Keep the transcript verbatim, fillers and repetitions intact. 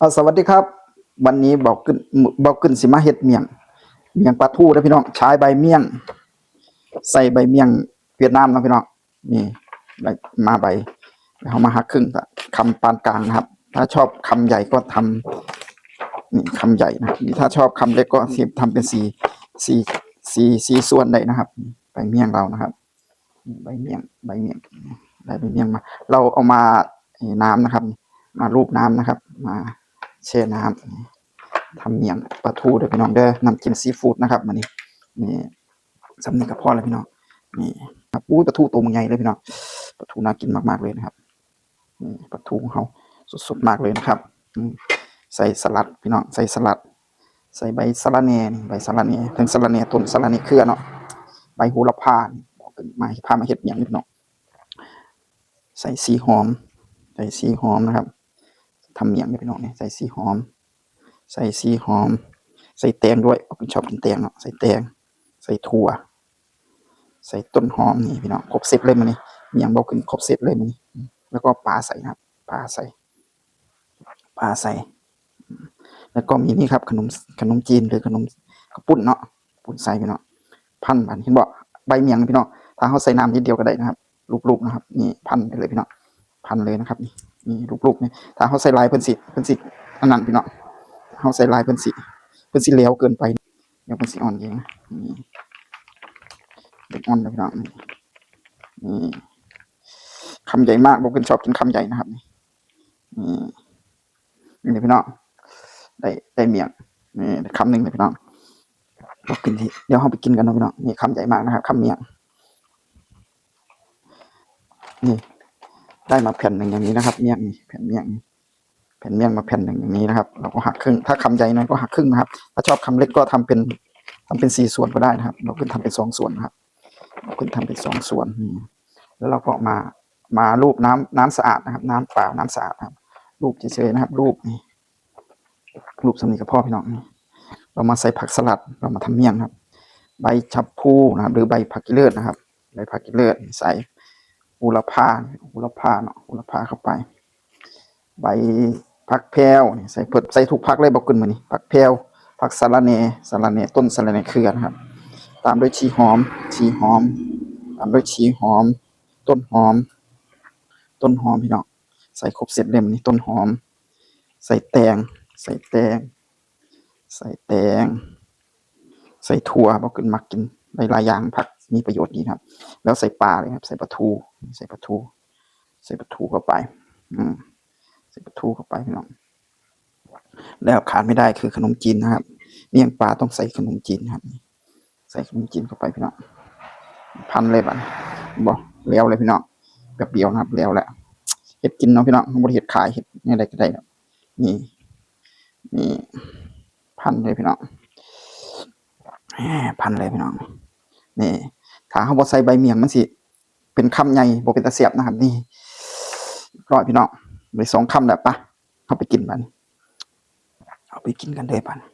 เอา สวัสดีครับ วันนี้เบากึ้น เบากึ้นสิมาเฮ็ดเมี่ยง เมี่ยงปลาทูเด้อพี่น้อง ใช้ใบเมี่ยง ใส่ใบเมี่ยงเวียดนามเนาะพี่น้อง นี่ ใบ มาใบ แล้วเอามาหักครึ่ง ก็คำปานกลางนะครับ ถ้าชอบคำใหญ่ก็ทำ นี่คำใหญ่นะ นี่ถ้าชอบคำเล็กก็สิทำเป็นสี่ สี่ สี่ สี่ส่วนได้นะครับ ใบเมี่ยงเรานะครับ ใบเมี่ยง ใบเมี่ยง ได้ใบเมี่ยงมา เราเอามา เอ่อ น้ำนะครับ มาลูบน้ำนะครับ มาแช่น้ำ ทำเมี่ยงปลาทูเด้อพี่น้องเด้อ น้ำจิ้มซีฟู้ดนะครับ มื้อนี้ นี่ ส่ำนี้ก็พอแล้วพี่น้อง นี่ครับ อุ้ย ปลาทูตัวมันใหญ่เลยพี่น้อง ปลาทูน่ากินมากๆเลยนะครับ นี่ปลาทูของเราสดๆมากเลยนะครับ อืม ใส่สลัดพี่น้อง ใส่สลัด ใส่ใบสะระแหน่นี่ ใบสะระแหน่ ทั้งสะระแหน่ต้น สะระแหน่เครือเนาะ ใบโหระพานี่ บอกกันมา พามาเฮ็ดเมี่ยงนี่พี่น้อง ใส่สีหอม ใส่สีหอมนะครับ ทำเมี่ยงนี่พี่น้องนี่ ใส่สีหอม ใส่สีหอม ใส่แตงด้วย ผมชอบกินแตงเนาะ ใส่แตง ใส่ถั่ว ใส่ต้นหอมนี่พี่น้อง ครบเซตเลยมื้อนี้ เมี่ยงเบากึ้นครบเซตเลยมื้อนี้ แล้วก็ปลาใส่นะครับ ปลาใส่ ปลาใส่ แล้วก็มีนี่ครับ ขนม ขนมจีนหรือขนมข้าวปุ้นเนาะ ข้าวปุ้นใส่พี่น้อง พันบาด เห็นบ่ ใบเมี่ยงพี่น้อง ถ้าเราใส่น้ำนิดเดียวก็ได้นะครับ ลูบๆนะครับ นี่พันไปเลยพี่น้อง พันเลยนะครับ นี่ นี่ลูบๆนี่ ถ้าเราใส่หลายเพิ่นสิ เพิ่นสิ อันนั้นพี่น้อง เราใส่หลายเพิ่นสิ เพิ่นสิเหลวเกินไป เดี๋ยวเพิ่นสิอ่อนเอง นี่ เด็กอ่อนนะพี่น้อง นี่ นี่ คำใหญ่มาก เบากึ้นชอบกินคำใหญ่นะครับ นี่ นี่ นี่พี่น้อง ได้ ได้เมี่ยง นี่ ได้คำหนึ่งเลยพี่น้อง เบากึ้นที่ เดี๋ยวเราไปกินกันเนาะพี่น้อง นี่คำใหญ่มากนะครับ คำเมี่ยง นี่ ได้มาแผ่นหนึ่งอย่างนี้นะครับ เมี่ยงนี่ แผ่นเมี่ยงนี่ แผ่นเมี่ยงมาแผ่นหนึ่งอย่างนี้นะครับ เราก็หักครึ่ง ถ้าคำใหญ่หน่อยก็หักครึ่งนะครับ ถ้าชอบคำเล็กก็ทำเป็น ทำเป็นสี่ส่วนก็ได้นะครับ เบากึ้นทำเป็นสองส่วนนะครับ เบากึ้นทำเป็นสองส่วน นี่ แล้วเราก็มา มาลูบน้ำ น้ำสะอาดนะครับ น้ำเปล่า น้ำสะอาดนะครับ ลูบเฉยๆนะครับ ลูบนี่ ลูบส่ำนี้ก็พอพี่น้อง นี่ เรามาใส่ผักสลัด เรามาทำเมี่ยงครับ ใบชะพูนะครับ หรือใบผักกิเลิศนะครับ ใบผักกิเลิศ ใส่โหระพา โหระพาเนาะ โหระพาเข้าไป ใบผักแพรวนี่ ใส่เพิ่ม ใส่ทุกผักเลย เบากึ้นมื้อนี้ ผักแพรว ผักสะระแหน่ สะระแหน่ต้น สะระแหน่เครือนะครับ ตามด้วยชีหอม ชีหอม ตามด้วยชีหอม ต้นหอม ต้นหอมพี่น้อง ใส่ครบเซตเลยมื้อนี้ ต้นหอม ใส่แตง ใส่แตง ใส่แตง ใส่ถั่ว เบากึ้นมักกินหลายๆอย่าง ผักมีประโยชน์ดีครับ แล้วใส่ปลาเลยครับ ใส่ปลาทู ใส่ปลาทู ใส่ปลาทูเข้าไป อืม ใส่ปลาทูเข้าไปพี่น้อง แล้วขาดไม่ได้คือขนมจีนนะครับ เมี่ยงปลาต้องใส่ขนมจีนครับ ใส่ขนมจีนเข้าไปพี่น้อง พันเลยบัดนี้ บ่ แล้วเลยพี่น้อง แป๊บเดียวนะครับ แล้วแหละ เฮ็ดกินเนาะพี่น้อง บ่ได้เฮ็ดขาย เฮ็ดแนวใดก็ได้ครับ นี่ นี่ พันเลยพี่น้อง แหม พันเลยพี่น้อง นี่ ถ้าเราบ่ใส่ใบเมี่ยงมันสิเป็นคำใหญ่ บ่เป็นตาแซ่บนะครับ นี่ เรียบร้อยพี่น้อง ได้สองคำแล้ว ไป เราไปกินบัดนี้ เราไปกินกันเลยบัดนี้